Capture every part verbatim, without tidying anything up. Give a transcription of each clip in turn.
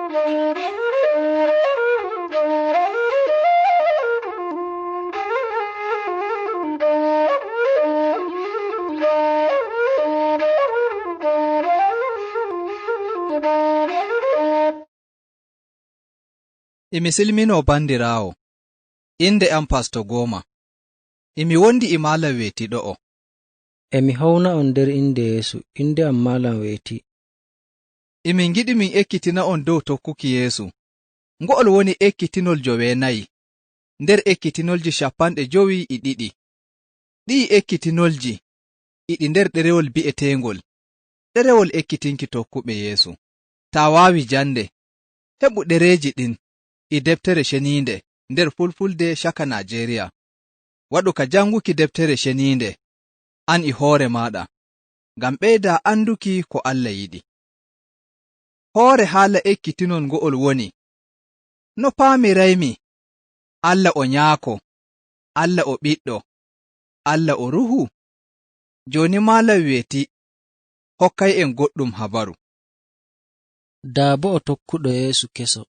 Emi silminoo banndiraawo. Innde am Pasto Gooma. Emi wondi e Maalam Weeti ɗo'o. Emi howna on nder innde Yeesu, innde am Maalam Weeti. Emi ngiɗi min ekkitina on dow tokkuki Yeesu. Ngo'ol woni ekkitinol joweenayi nder ekkitinolji cappanɗe jowi e ɗiɗi. Ɗi'i ekkitinolji iɗi nder ɗerewol bi'eteengol Ɗerewol Ekkitinki Tokkuɓe Yeesu. Taa waawi jannde, heɓu ɗereeji ɗin e Deftere Ceniinde nder Fulfulde caka Naajeeriya. Waɗu ka jannguki Deftere Ceniinde, an e hoore maaɗa, ngam ɓeydaa annduki ko Allah yiɗi. Hoore haala ekkitinol ngo'ol woni, no paamiraymi, Allah o Nyaako, Allah o Ɓiɗɗo, Allah o Ruhu? Jooni Maalam Weeti hokkay en goɗɗum habaru. Daabo o tokkuɗo Yeesu keso.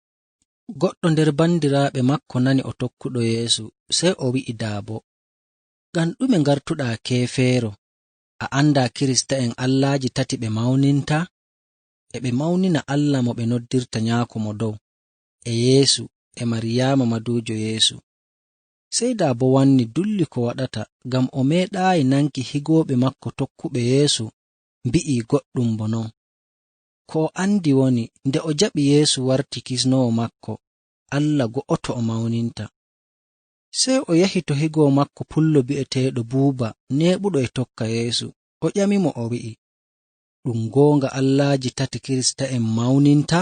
Goɗɗo nder banndiraaɓe makko nani o tokkuɗo Yeesu, sey o wi'i Daabo, "Ngam ɗume ngartuɗaa keefeero? A anndaa Kirista'en allaaji tati ɓe mawninta? E ɓe mawnina Allah mo ɓe noddirta Nyaako Mo Dow, e Yeesu, e Maryaama maduujo Yeesu." Sey Daabo wanni dulli ko waɗata, ngam o meeɗaayi nanki higooɓe makko tokkuɓe Yeesu mbi'ii goɗɗum bo non. Ko o anndi woni, nde o jaɓi Yeesu warti kisnoowo makko, Allah go'oto o mawninta. Sey o yahi to higoo makko pullo bi'eteeɗo Buuba, neeɓuɗo e tokka Yeesu. O ƴamimo o wi'i, "Ɗum goonga allaaji tati Kirista'en mawninta?"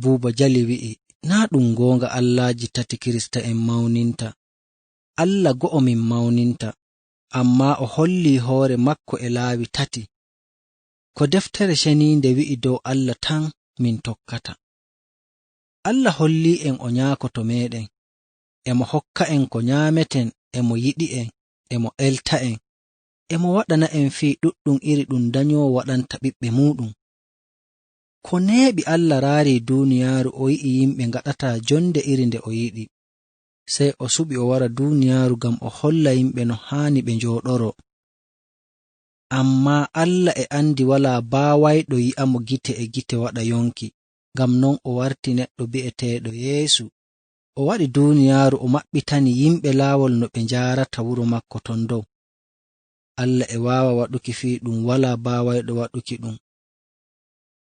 Buuba jali wi'i, "Naa ɗum goonga allaaji tati Kirista'en mawninta. Allah go'o min mawninta, ammaa o hollii hoore makko e laawi tati. Ko Deftere Ceniinde wi'i dow Allah tan min tokkata. Allah hollii en o Nyaako to meeɗen. Emo hokka'en ko nyaameten, emo yiɗi'en, emo elta'en, emo waɗana'en fii ɗuɗɗum iri ɗum danyoowo waɗanta ɓiɓɓe muuɗum." Ko neeɓi Allah raarii duuniyaaru o yi'i yimɓe ngaɗataa jonde iri nde o yiɗi. Sey o suɓi o wara duuniyaaru ngam o holla yimɓe no haani ɓe njooɗoroo. Ammaa Allah e anndi walaa baawayɗo yi'amo gite e gite waɗa yonki. Ngam non o warti neɗɗo bi'eteeɗo Yeesu. O waɗi duuniyaaru o maɓɓitani yimɓe laawol no ɓe njaarata wuro makko ton dow. Allah e waawa waɗuki fii ɗum walaa baawayɗo waɗuki ɗum.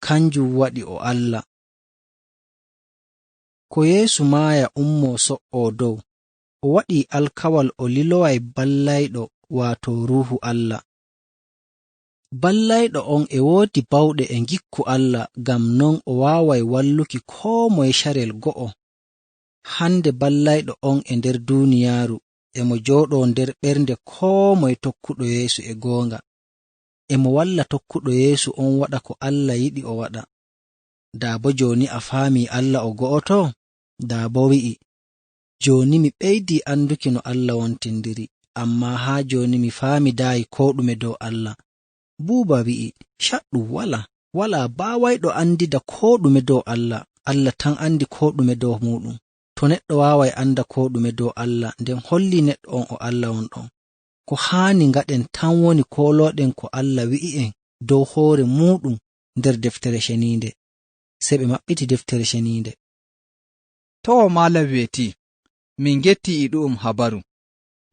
Kanjum waɗi o Allah. Ko Yeesu maaya ummoo so'oo dow, o waɗii alkawal o liloway ballayɗo, waato Ruuhu Allah. Ballayɗo on e woodi bawɗe e ngikku Allah, ngam non o waaway walluki koo moye carel go'o. Hande ballayɗo on e nder duuniyaaru, e mo jooɗoo nder ɓernde koo moye tokkuɗo Yeesu e goonga. E mo walla tokkuɗo Yeesu on waɗa ko Allah yiɗi o waɗa. Daa bo jooni a faamii Allah o go'oto? Daa bo wi'i, "Jooni mi ɓeydii anduki no Allah wontindiri, ammaa haa jooni mi faamidaayi koo ɗume dow Allah." Buuba wi'i, "Caɗɗum walaa. Walaa baawayɗo andida koo ɗume dow Allah. Allah tan andi koo ɗume dow muuɗum. To neɗɗo waaway anda koo ɗume dow Allah, nden hollii neɗɗo on o Allah on ɗon." Ko haani ngaɗen tan woni koolooɗen ko Allah wi'i'en dow hoore muuɗum nder Deftere Ceniinde. Sey ɓe maɓɓiti Deftere Ceniinde. Too, Maalam weetii, min ngettii e ɗu'um habaru.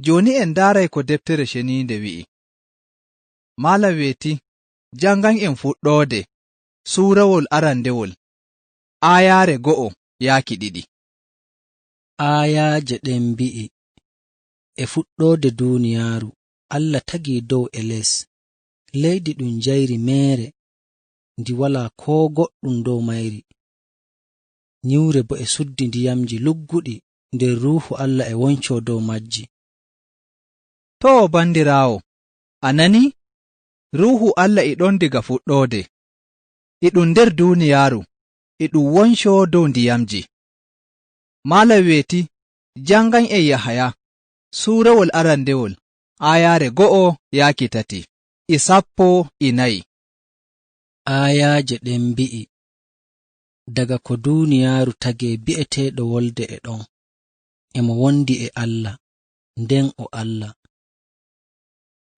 Jooni en ndaaray ko Deftere Ceniinde wi'i. Maalam weetii, janngan en Fuɗɗoode, suurawol arandewol, aayaare go'o yaaki ɗiɗi. Aayaaje ɗen mbi'i, e fuɗɗoode duuniyaaru, Allah tagii dow e les. Leydi ɗum njayri meere, ndi walaa koo goɗɗum dow mayri. Nyiwre boo e suddi ndiyamji lugguɗi, nder Ruuhu Allah e woncoo dow majji. Too, bandiraawo, a nanii? Ruuhu Allah e ɗon diga fuɗɗoode. E ɗum nder duuniyaaru, e ɗum woncoo dow ndiyamji. Maalam weetii, janngan en Yahaya, suurawol arandewol, aayaare go'o yaaki tati, e sappo e nayi. Aayaaje ɗen mbi'i, Daga ko duuniyaaru tagee bi'eteeɗo wolde e ɗon, emo wondi e Alla, nden o Alla.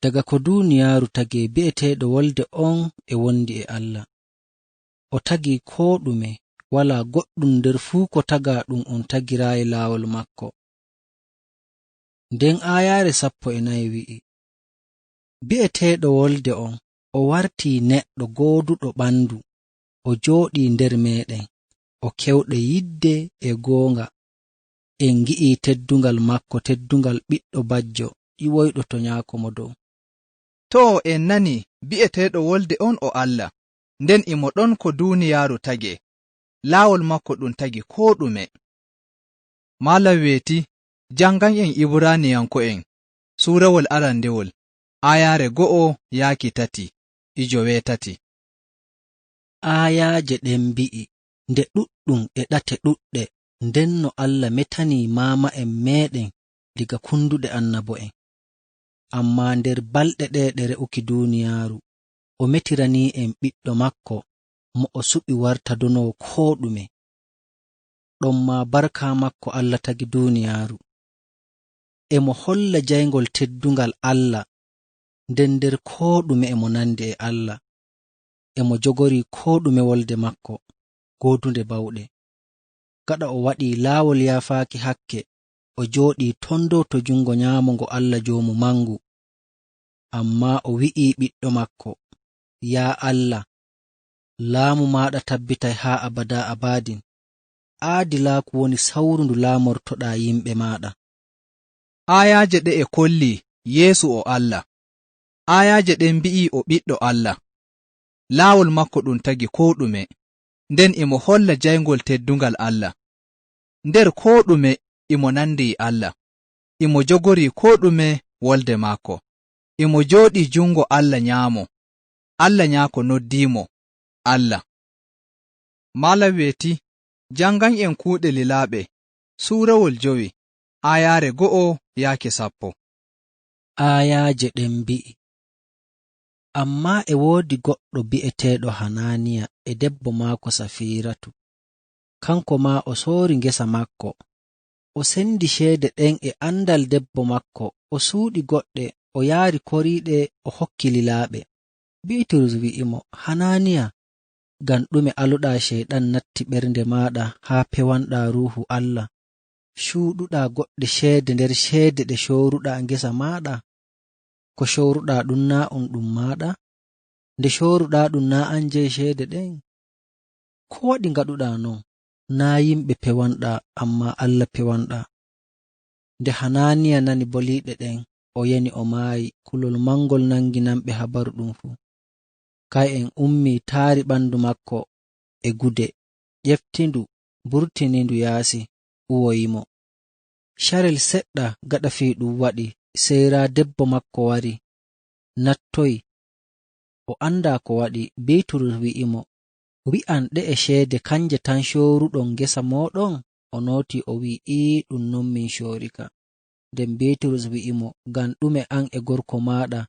Daga ko duuniyaaru tagee bi'eteeɗo wolde on e wondi e Alla. O tagii koo ɗume, walaa goɗɗum nder fuu ko tagaa ɗum on tagiraayi laawol makko. Nden aayaare sappo e nayi wi'i, bi'eteeɗo wolde on, o wartii neɗɗo gooduɗo ɓandu, o jooɗii nder meeɗen, o kewɗe yidde e goonga. En ngi'ii teddungal makko, teddungal ɓiɗɗo bajjo, ƴiwoyɗo to nyaako mo dow. Too, en nanii bi'eteeɗo wolde on o Alla, nden imo ɗon ko duuniyaaru tagee. Laawol makko ɗum tagi koo ɗume. Maalam weeti, janngan en Ibraaniyanko'en, suurawol arandewol, aayaare go'o yaaki tati, e joweetati. Aayaaje ɗen mbi'i, nde ɗuɗɗum e ɗate ɗuɗɗe, nden no Alla metanii maama'en meeɗen diga kunduɗe annabo'en. Ammaa nder balɗe ɗee ɗe re'uki duuniyaaru, o metiranii en ɓiɗɗo makko, mo o suɓi warta donoowo koo ɗume. Ɗon maa barka makko Alla tagi duuniyaaru. Emo holla jayngol teddungal Alla, nden nder koo ɗume emo nandi e Alla. Emo jogori koo ɗume wolde makko, goodunde bawɗe. Gaɗa o waɗii laawol yaafaaki hakke, o jooɗii ton dow to jungo nyaamo ngo Alla Joomu mangu. Ammaa o wi'ii ɓiɗɗo makko, yaa Alla, laamu maaɗa tabbitay haa abadaa abadin. Aadilaaku woni sawru ndu laamortoɗaa yimɓe maaɗa. Aayaaje ɗe'e kolli Yeesu o Alla. Aayaaje ɗen mbi'i o ɓiɗɗo Alla. Laawol makko ɗum tagi koo ɗume, nden imo holla jayngol teddungal Alla. Nder koo ɗume imo nandi e Alla. Imo jogori koo ɗume wolde maako. Imo jooɗii jungo Alla nyaamo. Alla nyaako noddii mo Alla. Maalam weeti, janngan en Kuuɗe Lilaaɓe, suurawol jowi, aayaare go'o yaaki sappo. Aayaaje ɗen mbi'i, ammaa e woodi goɗɗo bi'eteeɗo Hanaaniya e debbo maako Safiiratu. Kanko maa o soori ngesa maako. O sendi ceede ɗen e andal debbo maako, o suuɗi goɗɗe, o yaari koriiɗe, o hokki lilaaɓe. Biiturus wi'i mo, Hanaaniya, ngam ɗume aloɗaa Ceyɗan natti ɓernde maaɗa haa pewanɗaa Ruuhu Alla? Cuuɗuɗaa goɗɗe ceede nder ceede ɗe cooruɗaa ngesa maaɗa? Ko cooruɗaa ɗum naa on ɗum maaɗa? Nde cooruɗaa ɗum naa an jeyi ceede ɗen? Ko waɗi ngaɗuɗaa non? Naa yimɓe pewanɗaa, ammaa Alla pewanɗaa. Nde Hanaaniya nani boliiɗe ɗen, o yani o maayi, kulol mangol nangi nanɓe habaru ɗum fuu. Kay'en ummi taari ɓandu maako e gude, ƴefti ndu, mburtini ndu yaasi, uwoyi mo. Carel seɗɗa gaɗa fii ɗum waɗi, sey raa debbo maako wari, nattoyi. O andaa ko waɗi, Biiturus wi'i mo, wi'an ɗe'e ceede kanje tan cooruɗon ngesa mooɗon? O nootii o wi'i, ii, ɗum non min coorika. Nden Biiturus wi'i mo, ngam ɗume an e gorko maaɗa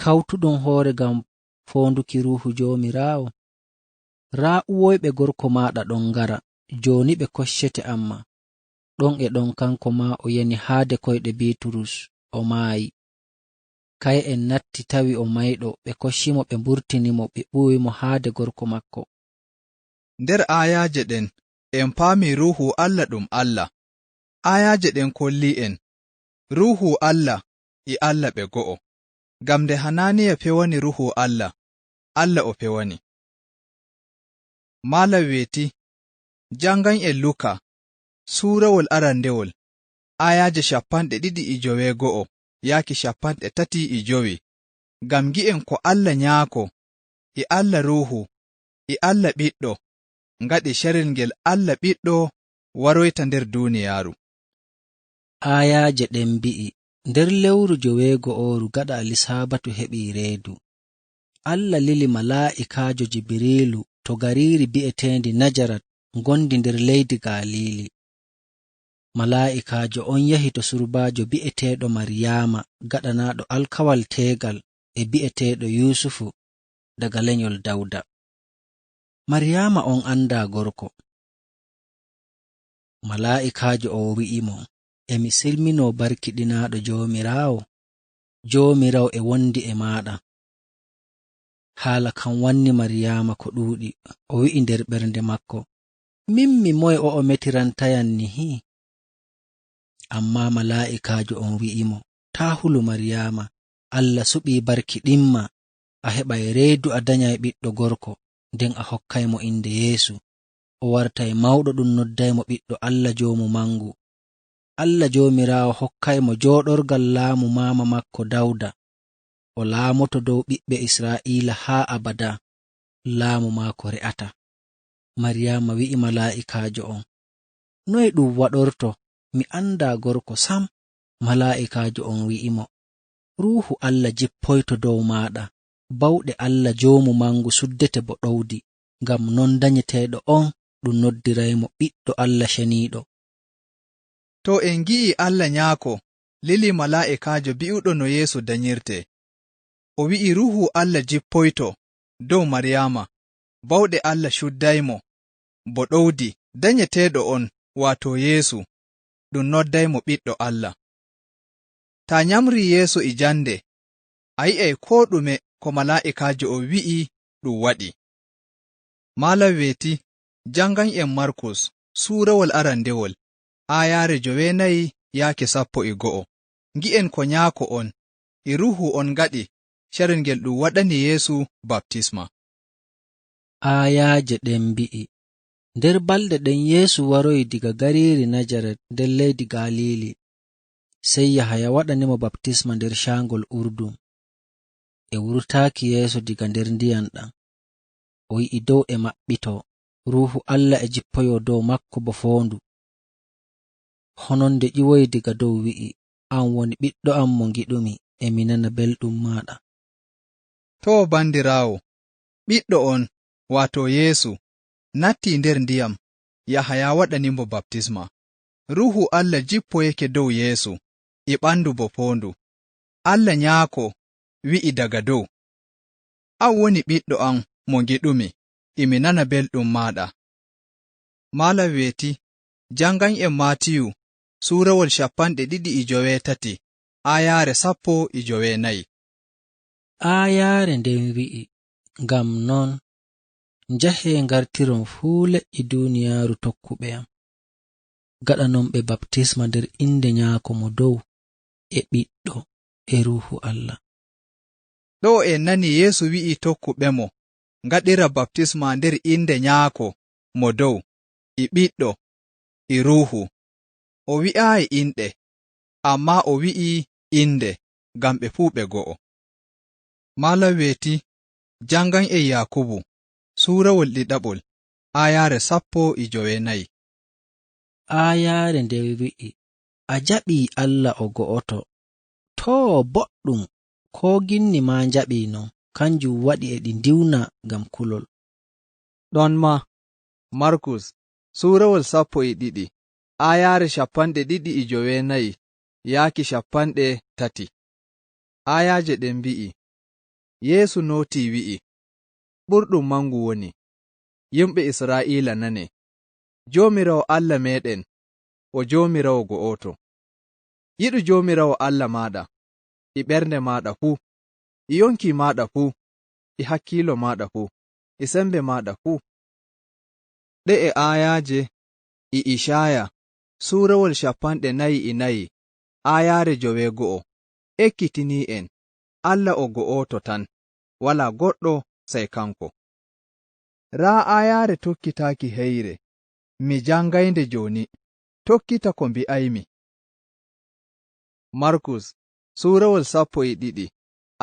kawtuɗon hoore ngam foonduki Ruuhu Joomiraawo? Raa uwoyɓe gorko maaɗa ɗon ngara, jooni ɓe koccete ammaa. Ɗon e ɗon kanko maa o yani haade koyɗe Biiturus, o maayi. Kay'en natti tawi o mayɗo, ɓe kocci mo, ɓe mburtini mo, ɓe uwi mo haade gorko maako. Nder aayaaje ɗen, en paami Ruuhu Alla ɗum Alla. Aayaaje ɗen kolli en, Ruuhu Alla e Alla ɓe go'o. Ngam nde Hanaaniya pewani Ruuhu Alla, Alla o pewani. Maalam weeti, janngan en Luka, suurawol arandewol, aayaaje cappanɗe ɗiɗi e joweego'o yaaki cappanɗe tati e jowi, ngam ngi'en ko Alla Nyaako, e Alla Ruuhu, e Alla Ɓiɗɗo, ngaɗi carel ngel Alla Ɓiɗɗo waroyta nder duuniyaaru. Aayaaje ɗen mbi'i, nder lewru joweego'ooru gaɗa Alisaabatu heɓii reedu. Alla lili malaa'ikaajo Jibiriilu to gariiri bi'eteendi Najarat ngondi nder leydi Galiili. Malaa'ikaajo on yahi to surbaajo bi'eteeɗo Maryaama gaɗanaaɗo alkawal teegal e bi'eteeɗo Yuusufu daga lenyol Dawda. Maryaama on anndaa gorko. Malaa'ikaajo on wi'i mo, "E mi silminoo barkiɗinaaɗo Joomiraawo, Joomiraawo e wondi e maaɗa." Haala kan wanni Maryaama ko ɗuuɗi, o wi'i nder ɓernde makko, "Min mi moye o'o metirantayam nihi?" Ammaa malaa'ikaajo on wi'i mo, "Taa hulu Maryaama, Allah suɓii barkiɗinma, a heɓay reedu a danyay ɓiɗɗo gorko, nden a hokkay mo innde Yeesu. O wartay mawɗo ɗum nodday mo ɓiɗɗo Allah Joomu mangu. Allah Joomiraawo hokkay mo jooɗorgal laamu maama makko Dawda. O laamoto dow ɓiɓɓe Israa'iila haa abada, laamu maako re'ata." Maryaama wi'i malaa'ikaajo on, "Noy ɗum waɗorto? Mi anndaa gorko sam." Malaa'ikaajo on wi'i mo, "Ruuhu Allah jippoyto dow maaɗa, bawɗe Allah Joomu mangu suddete bo ɗowdi, ngam non danyeteeɗo on ɗum noddiray mo ɓiɗɗo Allah ceniiɗo." To en ngi'i Allah Nyaako lili malaa'ikaajo bi'uɗo no Yeesu danyirte. O wi'i Ruuhu Allah jippoyto dow Maryaama, bawɗe Allah cudday mo, bo ɗowdi danyeteeɗo on, waato Yeesu, ɗum nodday mo ɓiɗɗo Allah. Taa nyamri Yeesu e jande, a yi'ay koo ɗume ko malaa'ikaajo o wi'i ɗum waɗi. Malam weeti, jangan en Markus, suurawol arandewol, aayaare joweenayi yaake sappo e go'o. Ngi'en ko nyaako on e Ruuhu on ngaɗi carel ngel ɗum waɗani Yeesu baptisma. Aayaaje ɗen mbi'i, nder balɗe ɗen Yeesu waroyi diga gariiri Najaret nder leydi Galiili. Sey Yahaya waɗani mo baptisma nder caangol Urdun. E wurtaaki Yeesu diga nder ndiyam ɗam, o yi'i dow e maɓɓitoo, Ruuhu Allah e jippoyoo dow makko bo foondu. Hononde ƴiwoyi diga dow wi'i, "An woni ɓiɗɗo am mo ngiɗumi, e mi nana belɗum maaɗa." To bandiraawo, ɓiɗɗo on, waato Yeesu, natti nder ndiyam, Yahaya waɗani mo baptisma. Ruuhu Allah jippoyake dow Yeesu, e ɓandu bo foondu. Allah Nyaako wi'i daga dow, "An woni ɓiɗɗo am mo ngiɗumi, e mi nana belɗum maaɗa." Malam weeti, jangan en Maatiyu, suurawol cappanɗe ɗiɗi e joweetati, aayaare sappo e joweenayi. Aayaare nden wi'i, "Ngam non, njahee ngartiron fuu leƴƴi duuniyaaru tokkuɓe am. Gaɗanon ɓe baptisma nder innde Nyaako mo dow, e Ɓiɗɗo, e Ruuhu Allah." Ɗo en nani Yeesu wi'i tokkuɓe mo, "Ngaɗira baptisma nder innde Nyaako mo dow, e Ɓiɗɗo, e Ruuhu." O wi'aayi inɗe, ammaa o wi'i innde, ngam ɓe fuu ɓe go'o. Malam weeti, jangan en Yaakubu, suurawol ɗiɗaɓol, aayaare sappo e joweenayi. Aayaare nden wi'i, "A jaɓii Allah o go'oto. Too, boɗɗum, koo ginni maa njaɓii non, kanjum waɗi e ɗi ndiwna ngam kulol." Ɗon maa, Markus, suurawol sappo e ɗiɗi, aayaare cappanɗe ɗiɗi e joweenayi yaaki cappanɗe tati. Aayaaje ɗen mbi'i, Yeesu nootii wi'i, "Ɓurɗum mangu woni, yimɓe Israa'iila nanee, Joomiraawo Allah meeɗen, o Joomiraawo go'oto. Yiɗu Joomiraawo Allah maaɗa e ɓernde maaɗa fuu, e yonki maaɗa fuu, e hakkiilo maaɗa fuu, e sembe maaɗa fuu." Ɗe'e aayaaje e Icaaya, suurawol cappanɗe nayi e nayi, aayaare joweego'o, ekkitinii en, Allah o go'oto tan, walaa goɗɗo sey kanko. Raa aayaare tokkitaaki heyre, mi jangaynde jooni, tokkita ko mbi'aymi. Markus, suurawol sappo e ɗiɗi,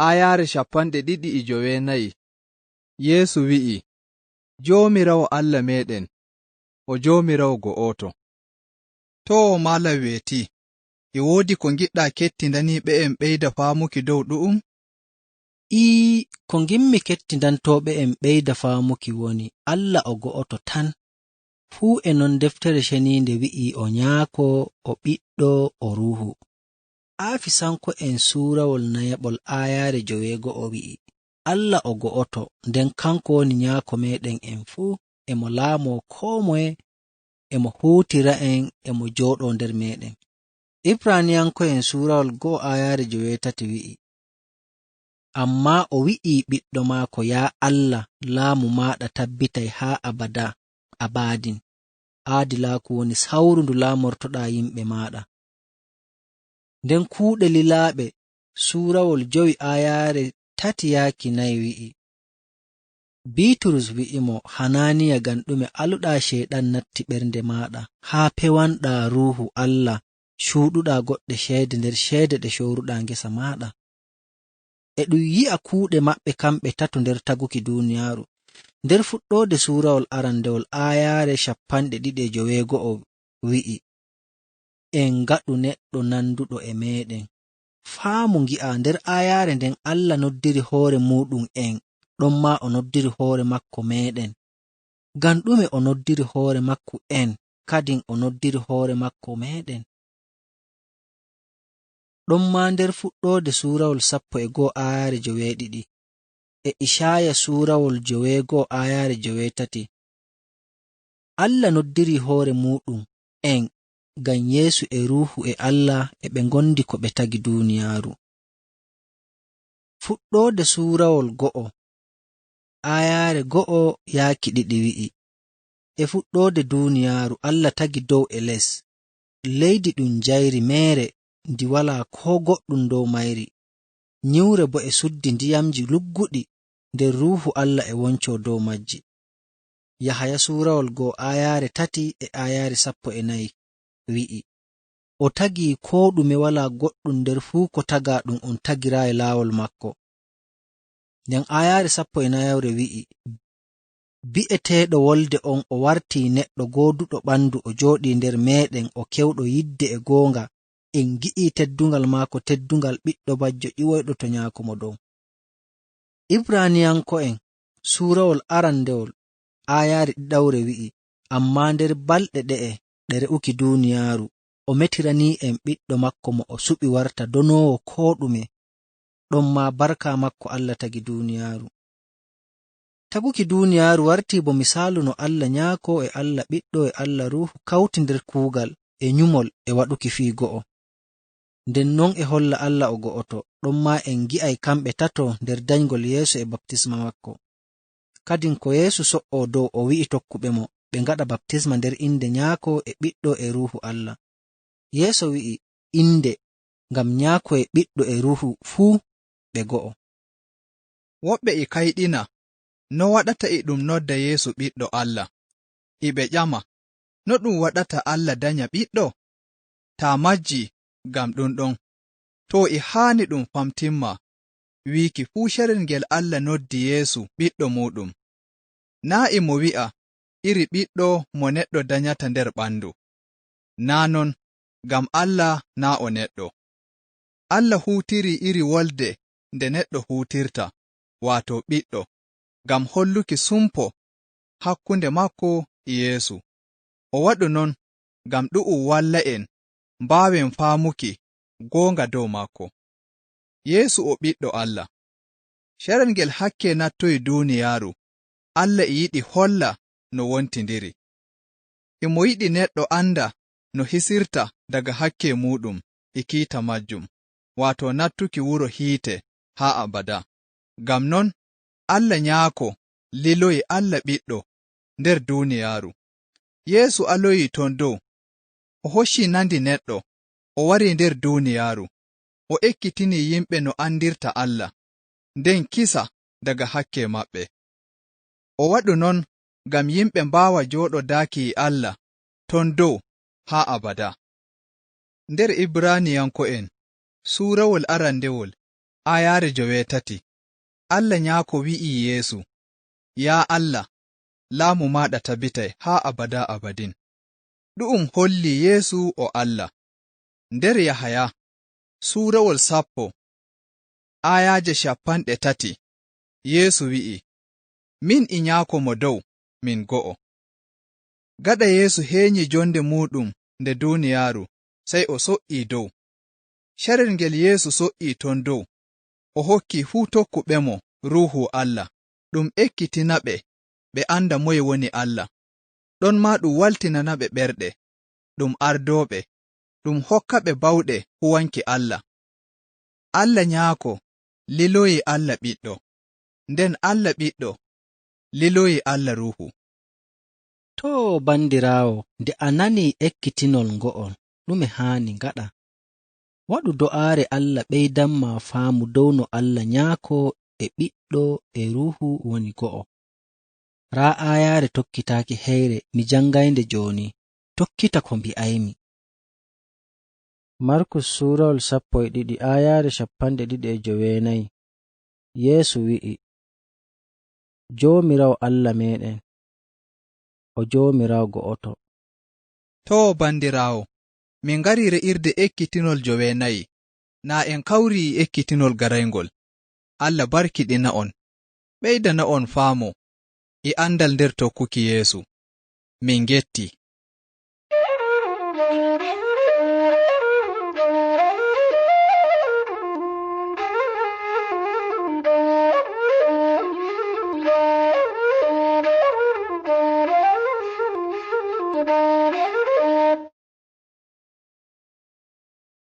aayaare cappanɗe ɗiɗi e joweenayi. Yeesu wi'i, "Joomiraawo Allah meeɗen, o Joomiraawo go'oto." To o maala weeti, e woodi ko ngiɗɗaa kettindanii ɓe'en ɓeyda faamuki dow ɗu'um? Ii, ko ngimmi kettindantooɓe en ɓeyda faamuki woni Allah o go'oto tan. Fuu e non Deftere Ceniinde wi'ii o Nyaako, o Ɓiɗɗo, o Ruuhu. Aafisanko'en suurawol nayaɓol aayaare joweego'o wi'i, Alla o go'oto, nden kanko woni Nyaako meeɗen en fuu, e mo laamoo koo moye, e mo huutira'en, e mo jooɗoo nder meeɗen. Ibraniyanko'en suurawol go'o aayaare joweetati wi'i, "Ammaa o wi'ii ɓiɗɗo maako, 'Yaa Alla, laamu maaɗa tabbitay haa abada abadin. Aadilaaku woni sawru ndu laamortoɗaa yimɓe maaɗa.'" Nden kuuɗe lilaaɓe, suurawol jowi aayaare tati yaaki nayi wi'i, Biiturus wi'imo, "Hanaaniya, ngam ɗume aluɗaa Ceyɗan natti ɓernde maaɗa, haa pewanɗaa Ruuhu Alla, cuuɗuɗaa goɗɗe ceede nder ceede ɗe cooruɗaa ngesa maaɗa?" E ɗum yi'a kuuɗe maɓɓe kamɓe tato nder taguki duuniyaaru. Nder fuɗɗoode suurawol arandewol aayaare cappanɗe ɗiɗi e joweego'o wi'i, "En ngaɗu neɗɗo nanduɗo e meeɗen." Faamu ngi'a nder aayaare nden Alla noddiri hoore muuɗum en, ɗon maa o noddiri hoore makko meeɗen. Ngam ɗume o noddiri hoore makko en, kadin o noddiri hoore makko meeɗen? Ɗon maa nder fuɗɗoode suurawol sappo e go'o aayaare joweeɗiɗi, e Icaaya suurawol joweego'o aayaare joweetati. Alla noddiri hoore muuɗum en ngam Yeesu e Ruuhu e Alla e ɓe ngondi ko ɓe tagi duuniyaaru. Fuɗɗoode suurawol go'o, aayaare go'o yaaki ɗiɗi wi'i, "E fuɗɗoode duuniyaaru Alla tagi dow e les. Leydi ɗum njayri meere, ndi walaa koo goɗɗum dow mayri. Nyiwre boo e suddi ndiyamji lugguɗi, nder Ruuhu Alla e woncoo dow majji." Yahaya suurawol go'o aayaare tati e aayaare sappo e nayi wi'i, "O tagi koo ɗume, walaa goɗɗum nder fuu ko tagaaɗum on tagiraayi laawol makko." Nden aayaare sappo e nayawre wi'i, "Bi'eteeɗo wolde on o wartii neɗɗo gooduɗo ɓandu, o jooɗii nder meeɗen, o kewɗo yidde e goonga. En ngi'ii teddungal maako, teddungal ɓiɗɗo bajjo ƴiwoyɗo to Nyaako Mo Dow." Ibraaniyanko'en, suurawol arandewol, aayaare ɗiɗawre wi'i, "Ammaa nder balɗe ɗe'e ɗe re'uki duuniyaaru, o metiranii en ɓiɗɗo maako mo o suɓi warta donoowo koo ɗume. Ɗon maa barka maako Alla tagi duuniyaaru." Taguki duuniyaaru wartii bo misaalu no Alla Nyaako e Alla Ɓiɗɗo e Alla Ruuhu kawti nder kuugal e nyumol e waɗuki fii go'o. Nden non e holla Alla o go'oto, ɗon maa en ngi'ay kamɓe tato nder danygol Yeesu e baptisma maako. Kadin ko Yeesu so'oo dow, o wi'i tokkuɓe mo ɓe ngaɗa baptisma nder inde Nyaako e Ɓiɗɗo e Ruuhu Alla. Yeesu wi'i, "Inde," ngam Nyaako e Ɓiɗɗo e Ruuhu fuu ɓe go'o. Woɓɓe e kayɗina no waɗata e ɗum nodda Yeesu Ɓiɗɗo Alla. E ɓe ƴama, "No ɗum waɗata Alla danya Ɓiɗɗo? Taa majji ngam ɗum ɗon." To e haani ɗum famtimma, wiiki fuu carel ngel Alla noddi Yeesu Ɓiɗɗo muuɗum. Naa e mo wi'a iri ɓiɗɗo mo neɗɗo danyata nder ɓandu. Naa non, ngam Alla naa o neɗɗo. Alla huutirii iri wolde nde neɗɗo huutirta, waato ɓiɗɗo, ngam holluki sumpo hakkunde maako e Yeesu. O waɗu non ngam ɗu'um walla en mbaawen faamuki goonga dow maako. Yeesu o Ɓiɗɗo Alla. Carel ngel hakke nattoyi duuniyaaru, Alla e yiɗi holla no wontindiri. E mo yiɗi neɗɗo anda no hisirta daga hakke muuɗum e kiita majjum, waato nattuki wuro hiite haa abada. Ngam non, Alla Nyaako liloyi Alla Ɓiɗɗo nder duuniyaaru. Yeesu aloyi ton dow, o hocci nandi neɗɗo, o wari nder duuniyaaru, o ekkitini yimɓe no andirta Alla, nden kisa daga hakke maɓɓe. O waɗu non ngam yimɓe mbaawa jooɗodaaki e Alla ton dow haa abada. Nder Ibraaniyanko'en, suurawol arandewol, aayaare joweetati, Alla Nyaako wi'i Yeesu, "Yaa Alla, laamu maaɗa tabitay haa abada abadin." Ɗu'um holli Yeesu o Alla. Nder Yahaya, suurawol sappo, aayaaje cappanɗe tati, Yeesu wi'i, "Min e Nyaako Mo Dow, min go'o." Gaɗa Yeesu heenyi jonde muuɗum nde duuniyaaru, sey o so'ii dow. Carel ngel Yeesu so'ii ton dow, o hokki fuu tokkuɓemo Ruuhu Alla, ɗum ekkitina ɓe, ɓe annda moye woni Alla. Ɗon maa ɗum waltinana ɓe ɓerɗe, ɗum ardoo ɓe, ɗum hokka ɓe baawɗe huwanki Alla. Alla Nyaako liloyi Alla Ɓiɗɗo, nden Alla Ɓiɗɗo liloyi Alla Ruuhu. Too, bandiraawo, nde a nanii ekkitinol ngo'ol, ɗume haani ngaɗa? Waɗu do'aare Alla ɓeydan ma faamu dow no Alla Nyaako e Ɓiɗɗo e Ruuhu woni go'o. Raa aayaare tokkitaaki heyre mi jangaynde jooni, tokkita ko mbi'aymi. Markus suurawol sappo e ɗiɗi aayaare cappanɗe ɗiɗi e joweenayi. Yeesu wi'i, Joomiraawo Alla meeɗen, o Joomiraawo go'oto. Too, bandiraawo, min ngarii re'irde ekkitinol joweenayi, naa en kawrii e ekkitinol garayngol. Alla barkiɗina on, ɓeydana on faamu e andal nder tokkuki Yeesu. Min ngetti.